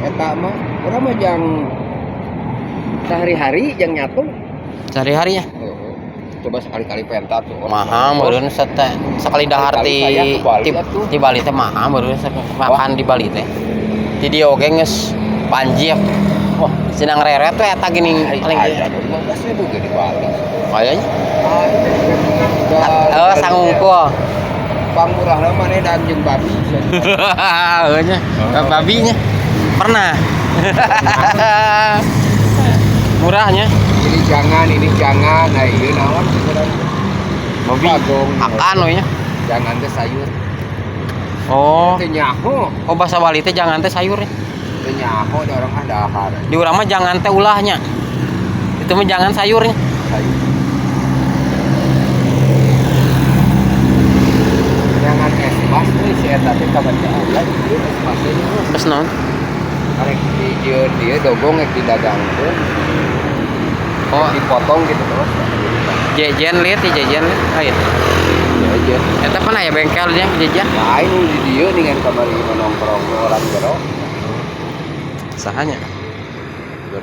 Eta mah urang mah jang sehari-hari jang nyatu. Sehari-hari ya. Heeh. Coba sekali-kali penta tuh. Mahal meureun sekali dahar Sekali di saya ke Bali di, atuh. di Bali teh mahal meureun makan di Bali teh. Di dieu oge geus banjir. Wah, sedang reret we eta gini paling Aya 15.000 ge di Bali. kayaknya. Ah, Oh, sangungkul. Pangmurahna maneh dan jeung babi. Heuh nya. Babinya. Pernah. Murahnya. Ini jangan. Nah, ieu naon sebenarnya? Babi. Bagong. Akan we nya. Jangan teh sayur. Oh. Teu nyaho. Oh, bahasa Bali teh jangan teh sayur ya. Teu nyaho da orang ah dahar. Di urang mah jangan teh ulahnya. Itu mah jangan sayurnya. Sayur. Jangan es mas euy si eta teh kabaca ulah ieu es mas teh nya. Terus naon? Arek dijieun dieu dogong rek didagangkeun. Oh, Dipotong gitu terus. Jejen lihat ya jejen lihat. Lain. Jejen. Eta pan aya bengkel nya jejen. Lain di dieu dengan kamari nongkrong orang jero. Sahanya.